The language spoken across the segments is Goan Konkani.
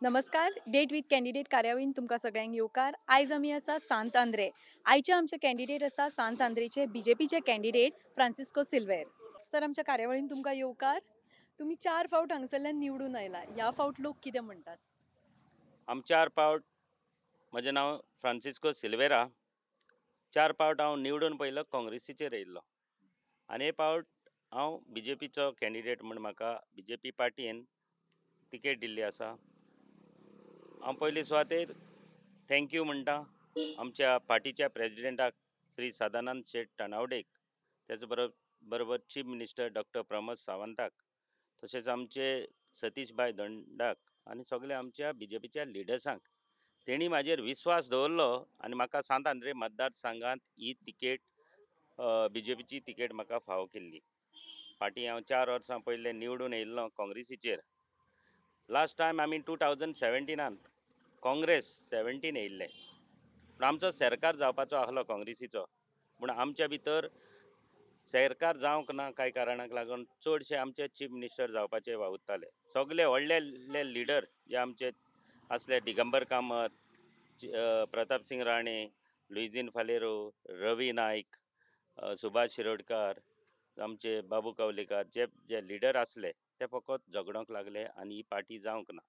नमस्कार, डेट विथ कॅन्डिडेट कार्यावळीन तुमकां सगळ्यांक येवकार. आयज आमी आसा सांत आंद्रे. आयचे आमचे कॅन्डिडेट आसा सांत आंद्रेचे बीजेपीचे कॅन्डिडेट फ्रांसिस्को सिल्वेर. सर, आमच्या कार्यावळीन तुमकां येवकार. तुमी 4 फावट हांगसरल्यान निवडून आयला, ह्या फावट लोक कितें म्हणटात? आम 4 फावट, म्हजें नांव फ्रांसिस्को सिल्वेरा, 4 फावट हांव निवडून पयलो काँग्रेसीचेर येयल्लो आनी हे फावट हांव बीजेपीचो कॅन्डिडेट म्हूण म्हाका बीजेपी पार्टीन तिकेट दिल्ली आसा. हांव पयले सुवातेर thank you म्हणटा आमच्या पार्टीच्या प्रेजिडेंटाक श्री सदानंद शेट तानावडेक, त्याच बरोबर चीफ मिनिस्टर डॉक्टर प्रमोद सावंताक, तशेंच आमचे सतीश भाई दोंडाक आनी सगळे आमच्या बीजेपीच्या लिडर्सांक. तेणी म्हाजेर विस्वास दवरलो आनी म्हाका सांत आंद्रे मतदारसंघांत ही तिकेट बीजेपीची तिकेट म्हाका फावो केल्ली. फाटीं हांव 4 वर्सां पयलें निवडून येयल्लो काँग्रेसीचेर. लास्ट टायम आमी 2017 काँग्रेस 17 येयल्ले, पूण आमचो सरकार जावपाचो आहलो काँग्रेसीचो, पूण आमच्या भितर सरकार जावंक ना कांय कारणाक लागून चडशे आमचे चीफ मिनिस्टर जावपाचे वावुरताले. सगळे व्हडले लिडर जे आमचे आसले, दिगंबर कामत, प्रतापसिंग राणे, लुईझीन फालेरो, रवी नायक, सुभाष शिरोडकार, आमचे बाबू कावलेकार, जे जे लिडर आसले ते फकत झगडोंक लागले आनी ही पार्टी जावंक ना.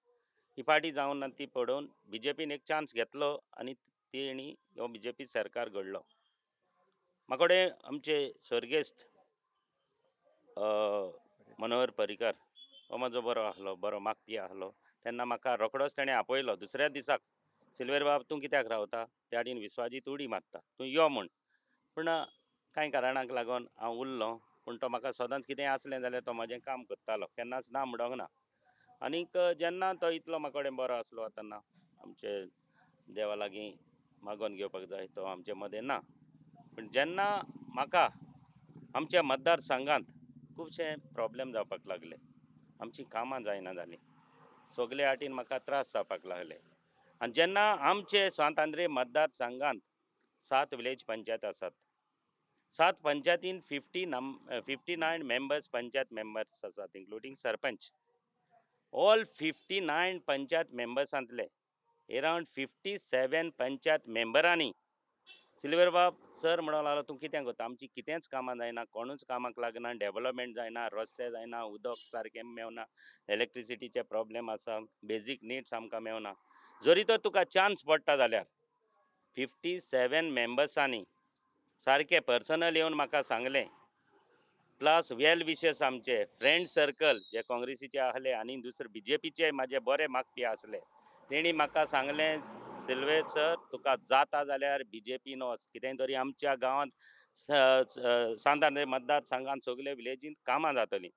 ही पार्टी जावंक ना ती पडोवन बीजेपीन एक चान्स घेतलो आनी तेणी हो बीजेपी सरकार घडलो. म्हाका आमचे स्वर्गेस्त मनोहर पर्रीकार हो म्हाजो बरो आहलो, बरो मागपी आहलो. तेन्ना म्हाका रोखडोच तेणें आपयलो दुसऱ्या दिसाक, सिल्वेर बाब तूं कित्याक रावता, त्या आडीन विस्वाजीत उडी मारता, तूं यो म्हूण. पूण कांय कारणाक लागून हांव उरलो, पूण तो म्हाका सदांच कितेंय आसलें जाल्यार तो म्हाजें काम करतालो, केन्नाच ना म्हणोंक ना. आनीक जेन्ना तो इतलो म्हाका कडेन बरो आसलो, तेन्ना आमचे देवा लागीं मागोवन घेवपाक जाय, तो आमचे मदें ना. पूण जेन्ना म्हाका आमच्या मतदारसंघांत खुबशे प्रोब्लेम जावपाक लागले, आमचीं कामां जायना जालीं, सगळे आटीन म्हाका त्रास जावपाक लागले. आनी जेन्ना आमचे सांत आंद्रे मतदारसंघांत 7 विलेज पंचायत आसात, 7 पंचायतीन 59 मेंबर्स पंचायत मेंबर्स आसात, इन्क्लुडींग सरपंच. ऑल 59 पंचायत मेंबर्सांतले एरावंड 57 पंचायत मेंबरांनी सिल्वेर बाब सर म्हणूंक लागलो, तूं कितें करता, आमची कितेंच कामां जायना, कोणूच कामाक लागना, डेवलपमेंट जायना, रस्ते जायना, उदक सारकें मेवना, इलेक्ट्रिसिटीचे प्रोब्लेम आसा, बेजीक निड्स आमकां मेवना, जरी तर तुका चान्स पडटा जाल्यार 57 मेंबर्सांनी सारकें पर्सनल येवन म्हाका सांगलें, प्लस वेल विशर्स आमचे फ्रेंड सर्कल जे काँग्रेसीचे आहले आनी दुसरे बीजेपीचे म्हाजे बरे मागपी आसले, तेणी म्हाका सांगलें, सिल्वेर सर तुका जाता जाल्यार बीजेपीन वच, कितेंय तरी आमच्या गांवांत सांत आंद्रे मतदारसंघांत सगळे विलेजींत कामां जातलीं,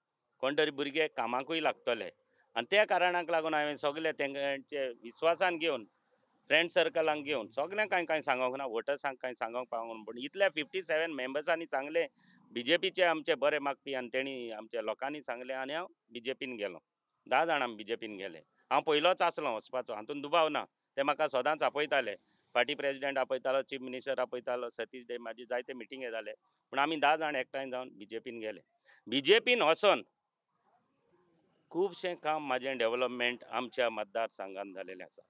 कोण तरी भुरगे कामाकूय लागतले. आनी त्या कारणाक लागून हांवें सगळे तेंचे विस्वासान घेवन, फ्रेंड सर्कलांक घेवन, सगळ्यांक कांय कांय सांगोंक ना, वोटर्सांक कांय सांगोंक पावोंक, पूण इतल्या 57 मेंबर्सांनी सांगलें, बीजेपीचे आमचे बरे मागपी आनी तेणी आमच्या लोकांनी सांगलें आनी हांव बीजेपीन गेलो. 10 जाणां बीजेपीन गेले. हांव पयलोच आसलो वचपाचो, हातूंत दुबाव ना. ते म्हाका सदांच आपयताले, पार्टी प्रेजिडेंट आपयतालो, चीफ मिनिस्टर आपयतालो, सतीश डे, म्हाजी जायते मिटिंगे जाले, पूण आमी 10 जाण एकठांय जावन बीजेपीन गेले. बीजेपीन वचोन खुबशें काम म्हाजें डेवलपमेंट आमच्या मतदारसंघांत जालेलें आसा.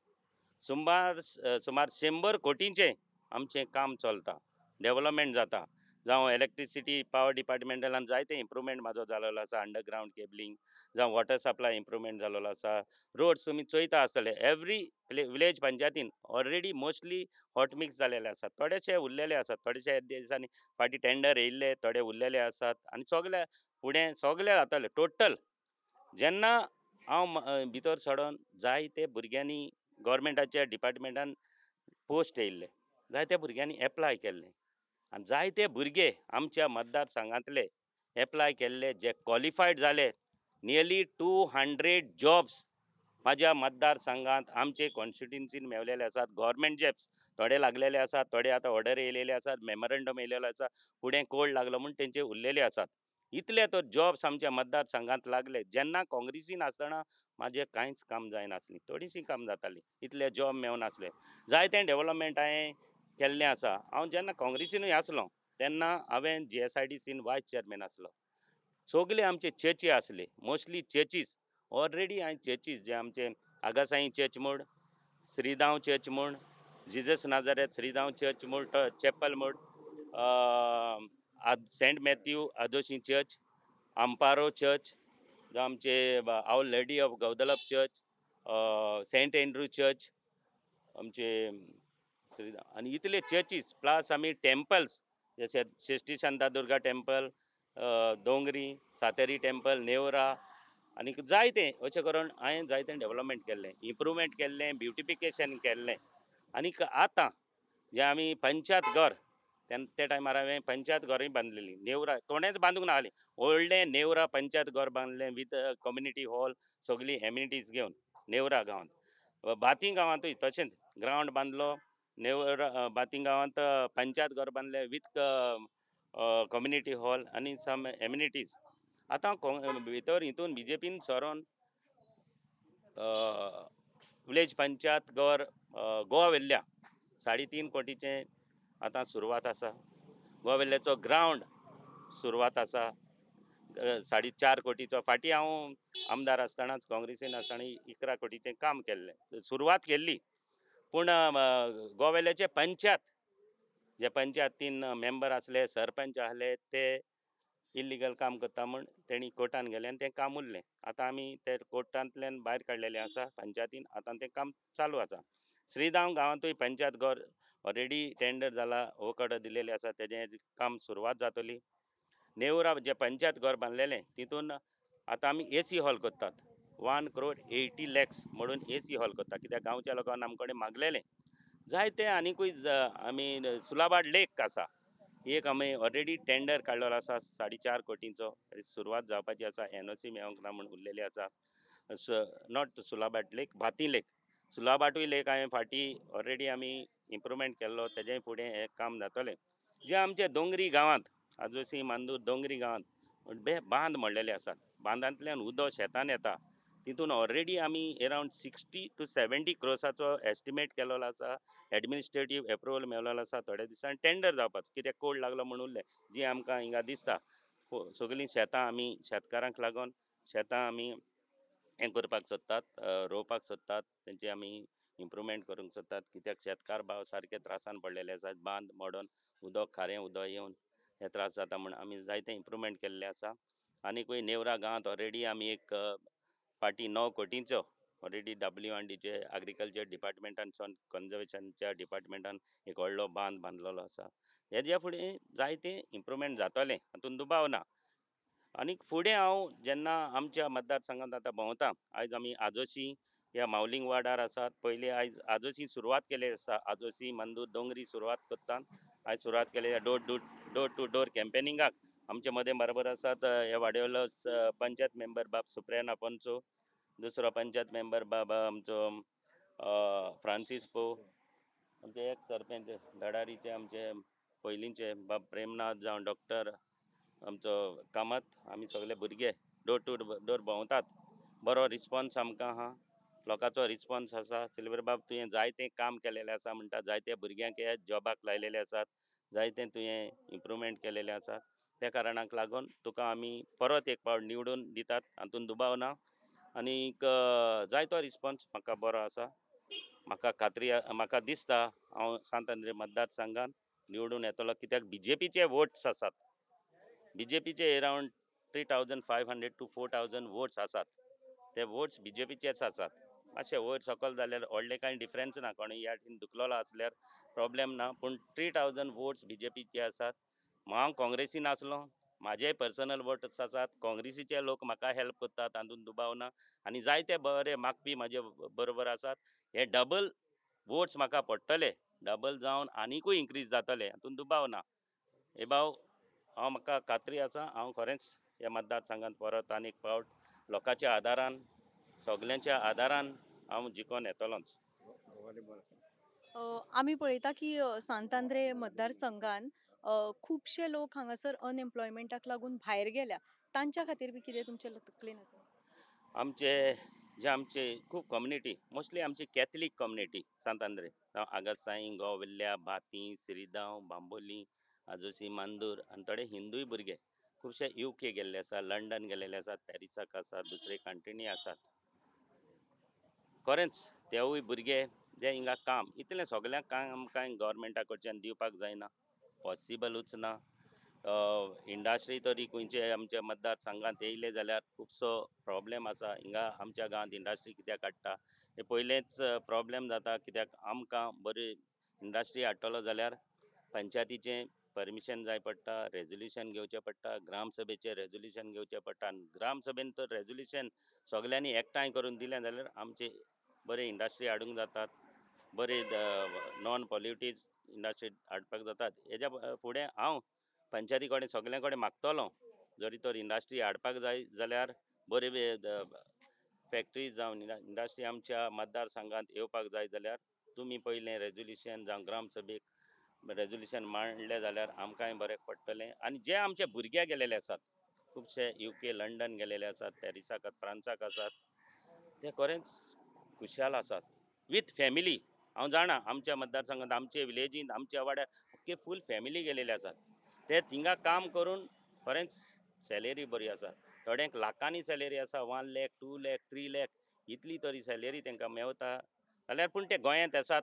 सुमार 100 कोटींचें आमचें काम चलता, डेवलपमेंट जाता, जावं इलेक्ट्रिसिटी पावर डिपार्टमेंटान जायते इम्प्रुवमेंट म्हाजो जालेलो आसा, अंडरग्रावंड केबलिंग, जावं वॉटर सप्लाय इम्प्रुवमेंट जालेलो आसा, रोड्स तुमी चोयता आसतले, एवरी विलेज पंचायतीन ऑलरेडी मोस्टली हॉट मिक्स जालेले आसात, थोडेशे उरलेले आसात, थोडेशे दिसांनी फाटीं टेंडर येयल्ले थोडे उरलेले आसात आनी सगळे फुडें सगळे जातले टोटल. जेन्ना हांव भितर सडोन जायते भुरग्यांनी गव्हर्मेंटाच्या डिपार्टमेंटान पोस्ट येयल्ले, जायते भुरग्यांनी एप्लाय केल्ले आनी जायते भुरगे आमच्या मतदारसंघांतले एप्लाय केल्ले जे क्वॉलिफायड जाले. नियरली 200 जॉब्स म्हाज्या मतदारसंघांत आमचे कॉन्स्टिट्युन्सीन मेवलेले आसात. गव्हर्मेंट जॉब्स थोडे लागलेले आसात, थोडे आतां ऑर्डर येयलेले आसात, मेमोरंडम येयलेलो आसा, फुडें कोड लागलो म्हूण तेंचे उरलेले आसात. इतले तर जॉब्स आमच्या मतदारसंघांत लागले. जेन्ना काँग्रेसीन आसतना म्हाजें कांयच काम जायनासलें, थोडीशीं काम जातालीं, इतले जॉब मेवनासले. जायतें डेवलपमेंट हांवें केल्लें आसा. हांव जेन्ना काँग्रेसीनूय आसलो तेन्ना हांवें GSIDCन वायस चेअरमॅन आसलो. सगळे आमचे चर्ची आसले, मोस्टली चर्चीस ऑलरेडी हांवें चर्चीस जे आमचे आगासाई चर्च म्हूण, श्रीदांव चर्च म्हूण, जिजस नाजारेत श्रीदांव चर्च म्हूण, चॅपल म्हूण, Saint Matthew Adoshi church, Amparo church, जावं आमचे Our Lady of Guadalupe church, Saint Andrew church, आमचे आनी इतले चर्चीस प्लस आमी टेम्पल्स जशे श्रेश्टी शांतादुर्गा टेम्पल, दोंगरी, सातेरी टेम्पल, नेवरा आनी जायते अशें करून हांवें जायतें डेवलपमेंट केल्लें, इम्प्रूवमेंट केल्लें, ब्युटिफिकेशन केल्लें. आनीक आतां जें आमी पंचायत घर ते टायमार हांवें पंचायत घरूय बांदलेली नेवरा, कोणेंच बांदूंक नासलें, व्हडलें नेवरा पंचायत घर बांदलें विथ कम्युनिटी हॉल, सगळी एम्युनिटीज घेवन नेवरा गांवांत. बाती गांवांतूय तशेंच ग्रावंड बांदलो नेवरा, बाती गांवांत पंचायत घर बांदलें विथ कम्युनिटी हॉल आनी सम एम्युनिटीज. आतां भितर हितून बीजेपीन सरोन विलेज पंचायत घर गोवा वेल्ल्या 3.5 कोटीचें आतां सुरवात आसा. गोवा वेल्ल्याचो ग्रावंड सुरवात आसा 4.5 कोटीचो. फाटीं हांव आमदार आसतनाच काँग्रेसीन आसतना 11 कोटीचें काम केल्लें, सुरवात केल्ली. पूण गोवा वेल्ल्याचे पंचायत जे पंचायत 3 मेंबर आसले, सरपंच आसले, ते इल्लिगल काम करता म्हूण तेणी कोर्टान गेले आनी तें काम उरलें. आतां आमी ते कोर्टांतल्यान भायर काडलेलें आसा पंचायतीन, आतां तें काम चालू आसा. श्रीदांव गांवांतूय पंचायत घर ऑलरेडी टेंडर जाला, ओकडो दिलेलें आसा, तेजें काम सुरवात जातली. नेवरा जे पंचायत घर बांदलेलें तितून आतां आमी एसी हॉल करतात, 1 crore 80 lakhs म्हणून एसी हॉल करता, कित्याक गांवच्या लोकांक आमचे कडेन मागलेलें जायते. आनीकूय आमी सुलाबाड लेक आसा, एक आमी ऑलरेडी टेंडर काडलेलो आसा 4.5 कोटींचो, सुरवात जावपाची आसा, एनओसी मेळोंक ना म्हूण उरलेली आसा. Not Sulabad lake, Bhati lake, सुलाबाटूय लेक हांवें फाटीं ऑलरेडी आमी इम्प्रूवमेंट केल्लो, तेजें फुडें हें काम जातलें. जे आमचे दोंगरी गांवांत आजोसी मांदूर दोंगरी गांवांत बांद म्हणलेले आसात, बांदांतल्यान उदक शेतान येता, तितून ऑलरेडी आमी अरावंड 60 to 70 क्रोसाचो एस्टिमेट केलेलो आसा, एडमिनिस्ट्रेटीव एप्रुवल मेळलेलो आसा. थोड्या दिसान टेंडर जावपाचो, कित्याक कोड लागलो म्हूण उरलें. जी आमकां हिंगा दिसता सगळीं शेतां आमी शेतकारांक लागून शेतां आमी हें करपाक सोदतात, रोवपाक सोदतात, तेंची आमी इम्प्रूवमेंट करूंक सोदतात, कित्याक शेतकार भाव सारके त्रासान पडलेले आसात, बांद मोडून उदक खारें उदक येवन हे त्रास जाता म्हूण आमी जायते इम्प्रूवमेंट केल्ले आसा. आनीकूय नेवरा गांवांत ऑलरेडी आमी एक फाटीं 9 कोटींचो ऑलरेडी WNDचे एग्रीकल्चर डिपार्टमेंटान कन्जर्वेशनच्या डिपार्टमेंटान एक व्हडलो बांद बांदलेलो आसा. हेज्या फुडें जायते इम्प्रूवमेंट जातलें हातूंत दुबाव ना. आनी फुडें हांव जेन्ना आमच्या मतदारसंघांत आतां भोंवता, आयज आमी आजोशी ह्या मावलिंग वार्डार आसात, पयलीं आयज आजोशी सुरवात केली आसा, आजोशी मांदूर दोंगरी सुरवात करता, आयज सुरवात केली डोर टू डोर कॅम्पेनिंगाक. आमचे मदें बरोबर आसात ह्या वाड्यावयलो पंचायत मेंबर बाब सुप्रियान आफोन्सो, दुसरो पंचायत मेंबर बाब आमचो फ्रांसीस पो, आमचे एक सरपंच धडारीचे आमचे पयलींचे बाब प्रेमनाथ जावं डॉक्टर आमचो कामत, आमी सगळे भुरगे डोर टू डोर भोंवतात. बरो रिस्पोन्स आमकां आहा, लोकांचो रिस्पोन्स आसा. सिल्वर बाब तुवें जायतें काम केलेलें आसा म्हणटा, जायते भुरग्यांक हे जॉबाक लायलेले आसात, जायतें तुवें इम्प्रूवमेंट केलेलें आसा, त्या कारणाक लागून तुका आमी परत एक पावट निवडून दितात हातूंत दुबाव ना. आनीक जायतो रिस्पोन्स म्हाका बरो आसा, म्हाका खात्री, म्हाका दिसता हांव सांत आंद्रे मतदारसंघान निवडून येतलो, कित्याक बीजेपीचे वोट्स आसात, बीजेपीचे अरावंड 3500 to 4000 votes आसात, ते वोट्स बीजेपीचेच आसात. मातशे वयर सकल जाल्यार व्हडलें कांय डिफरन्स ना, कोणूय ह्या टीन दुखलेलो आसल्यार प्रॉब्लेम ना, पूण 3000 वोट्स बीजेपीचे आसात. हांव काँग्रेसीन आसलो, म्हाजे पर्सनल वोट्स आसात, काँग्रेसीचे लोक म्हाका हेल्प करतात तातूंत दुबाव ना, आनी जायते बरे मागपी म्हाजे बरोबर आसात. हे डबल वोट्स म्हाका पडटले, डबल जावन आनिकूय इन्क्रीज जातले हातूंत दुबाव ना. हे भाव हांव म्हाका खात्री आसा, हांव खरेंच ह्या मतदारसंघांत परत आनीक फावट लोकांच्या आदारान, सगल्यांच्या आदारान हांव जिखोन येतलोच. आमी पळयता की सांत आंद्रे मतदारसंघान खुबशे लोक हांगासर अनएम्प्लॉयमेंटाक लागून भायर गेल्या, तांच्या खातीर बी कितें तुमचे तकलेन आसा? आमचे जे आमचे खूब कम्युनिटी, मोस्टली आमची कॅथलीक कम्युनिटी सांत आंद्रे, आगासाई, गोवेल्ल्या, भाती, श्रीदांव, बांबोली, आजोसी, मांदूर आनी थोडे हिंदूय भुरगे खुबशे UK गेल्ले आसा, लंडन गेलेले आसात, पॅरिसाक आसात, दुसरे कंट्रीनी आसात. खरेंच तेवूय भुरगे जे हिंगा काम इतलें सगल्यांक काम कांय गव्हर्मेंटा कडच्यान दिवपाक जायना, पॉसिबलूच ना. इंडस्ट्री तरी खंयचे आमच्या मतदारसंघात येयले जाल्यार खुबसो प्रॉब्लेम आसा. हिंगा आमच्या गांवांत इंडस्ट्री कित्याक काडटा हे पयलेंच प्रॉब्लेम जाता, कित्याक आमकां बरी इंडस्ट्री हाडटलो जाल्यार पंचायतीचें परमिशन जाय पडटा, रेजोल्युशन घेवचें पडटा, ग्रामसभेचें रेजोल्युशन घेवचें पडटा. आनी ग्रामसभेन तर रेजोल्युशन सगल्यांनी एकठांय करून दिलें जाल्यार आमचे बरे इंडस्ट्री हाडूंक जातात, बरे नॉन पॉल्युटीव इंडस्ट्री हाडपाक जातात. हेज्या फुडें हांव पंचायती कडेन सगल्यां कडेन मागतलो, जरी तर इंडस्ट्री हाडपाक जाय जाल्यार बरे फॅक्टरी जावन इंडस्ट्री आमच्या मतदारसंघात येवपाक जाय जाल्यार तुमी पयलें रेजोल्युशन जावं ग्रामसभेक रेजोल्युशन मांडलें जाल्यार आमकांय बरें पडटलें. आनी जे आमचे भुरगे गेलेले आसात, खुबशे UK London गेलेले आसात, पॅरिसाक, फ्रांसाक आसात, ते खरेंच खुशाल आसात विथ फॅमिली. हांव जाणा आमच्या मतदारसंघात आमचे विलेजींत आमच्या वाड्यार आख्खे फूल फॅमिली गेलेले आसात. ते थिंगा काम करून खरेंच सॅलरी बरी आसा, थोड्यांक लाखांनी सॅलरी आसा, 1 लाख 2 लाख 3 लाख इतली तरी सॅलरी तांकां मेवता जाल्यार, पूण ते गोंयांत आसात,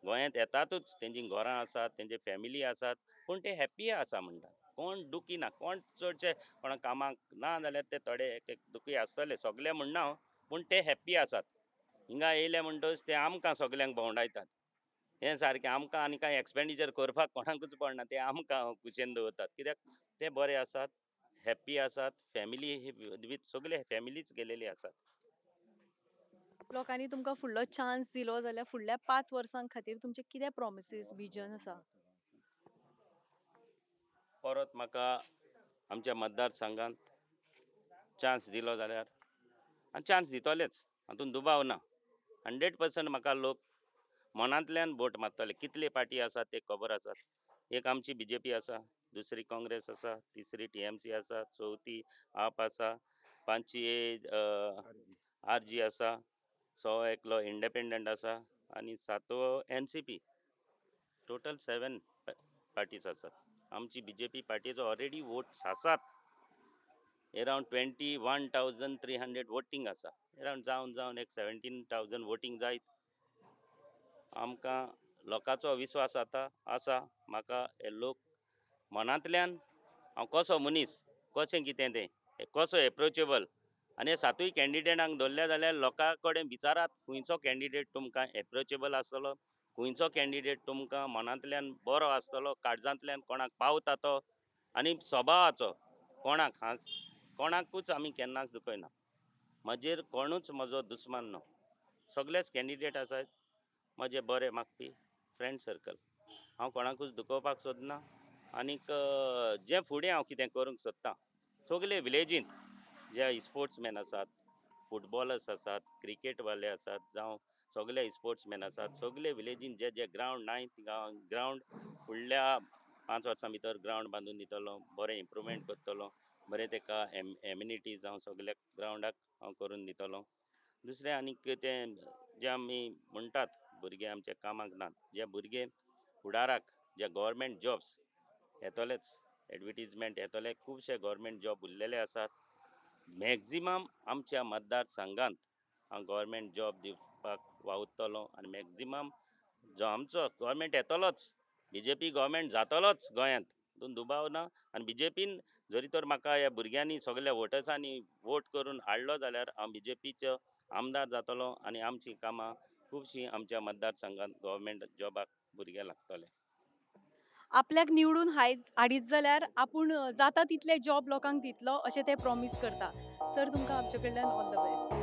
गोंयांत येतातूच, तेंची घरां आसात, तेंचे फॅमिली आसात, पूण ते हॅप्पी आसा म्हणटा. कोण दुखी ना, कोण चडशे कोणा कामाक ना जाल्यार ते थोडे एक एक दुखी आसतले, सगळे म्हणना हांव, पूण ते हॅप्पी आसात. हिंगा येयले म्हणटकच ते आमकां सगल्यांक भोंवडायतात, हें सारकें आमकां आनी कांय एक्सपेंडिचर करपाक कोणाकूच पडना, ते आमकां कुशेन दवरतात, कित्याक ते बरे आसात, हॅप्पी आसात, फॅमिली विथ सगळे फॅमिलीच गेलेली आसात. लोकांनी तुमकां फुडलो चान्स दिलो जाल्यार फुडल्या 5 वर्सां खातीर तुमचे कितें प्रॉमिसीस, विजन आसा? परत म्हाका आमच्या मतदारसंघात चान्स दिलो जाल्यार, आनी चान्स दितलेच हातूंत दुबाव ना, 100% म्हाका लोक मनांतल्यान वोट मारतले. कितले पार्टी आसात ते खबर आसात, एक आमची BJP आसा, दुसरी काँग्रेस आसा, तिसरी TMC आसा, चवथी आप आसा, पांचवी RG आसा, सो एकलो इंडिपेंडंट आसा आनी सातवो NCP. Total 7 parties आसात. आमची BJP पार्टीचो ऑलरेडी वोट्स आसात, एरावंड 21,300 वोटींग आसा, एरावंड जावन जावन एक 17,000 वोटींग जायत. आमकां लोकांचो विस्वास आतां आसा, म्हाका हे लोक मनांतल्यान हांव कसो मनीस, कशें कितें तें, कसो एप्रोचेबल, आनी हे सातूय कॅन्डिडेटांक धरले जाल्यार लोकां कडेन विचारात खंयचो कॅन्डिडेट तुमकां एप्रोचेबल आसतलो, खंयचो कॅन्डिडेट तुमकां मनांतल्यान बरो आसतलो, काळजांतल्यान कोणाक पावता तो, आनी स्वभावाचो कोणाक हांस कोणाकूच आमी केन्नाच दुखयना. म्हजेर कोणूच म्हजो दुस्मान न्हू, सगळेच कॅन्डिडेट आसात म्हजे बरे मागपी फ्रेंड सर्कल. हांव कोणाकूच दुखोवपाक सोदना. आनीक जें फुडें हांव कितें करूंक सोदता, सगळे विलेजींत जे स्पोर्ट्समॅन आसात, फुटबॉलर्स आसात, क्रिकेटवाले आसात, जावं सगळे स्पोर्ट्समॅन आसात, सगळे विलेजींत जे जे ग्रावंड नाय थिंगा ग्रावंड फुडल्या 5 वर्सां भितर ग्रावंड बांदून दितलो, बरें इम्प्रुवमेंट करतलो, बरें ताका एम्युनिटी जावं सगल्या ग्रावंडाक हांव करून दितलो. दुसरें आनीक तें जें आमी म्हणटात भुरगे आमचे कामाक नात, जे भुरगे फुडाराक जे गव्हर्मेंट जॉब्स येतलेच, एडवर्टीजमेंट येतले, खुबशे गव्हर्मेंट जॉब उरलेले आसात. मॅक्झिमम आमच्या मतदारसंघात हांव गव्हर्मेंट जॉब दिवपाक वावुरतलो आनी मॅक्झिमम जो आमचो गव्हर्मेंट येतलोच, BJP government जातलोच गोंयांत, तितून दुबाव ना. आनी BJPन जरी तर म्हाका ह्या भुरग्यांनी सगल्या वोटर्सांनी वोट करून हाडलो जाल्यार हांव BJPचो आमदार जातलो आनी आमचीं कामां खुबशीं आमच्या मतदारसंघात गव्हर्मेंट जॉबाक भुरगे लागतले. आपल्याक निवडून हाडीत जाल्यार आपूण जाता तितले जॉब लोकांक दितलो अशें ते प्रॉमीस करता. सर, तुमकां आमचे कडल्यान ऑल the best.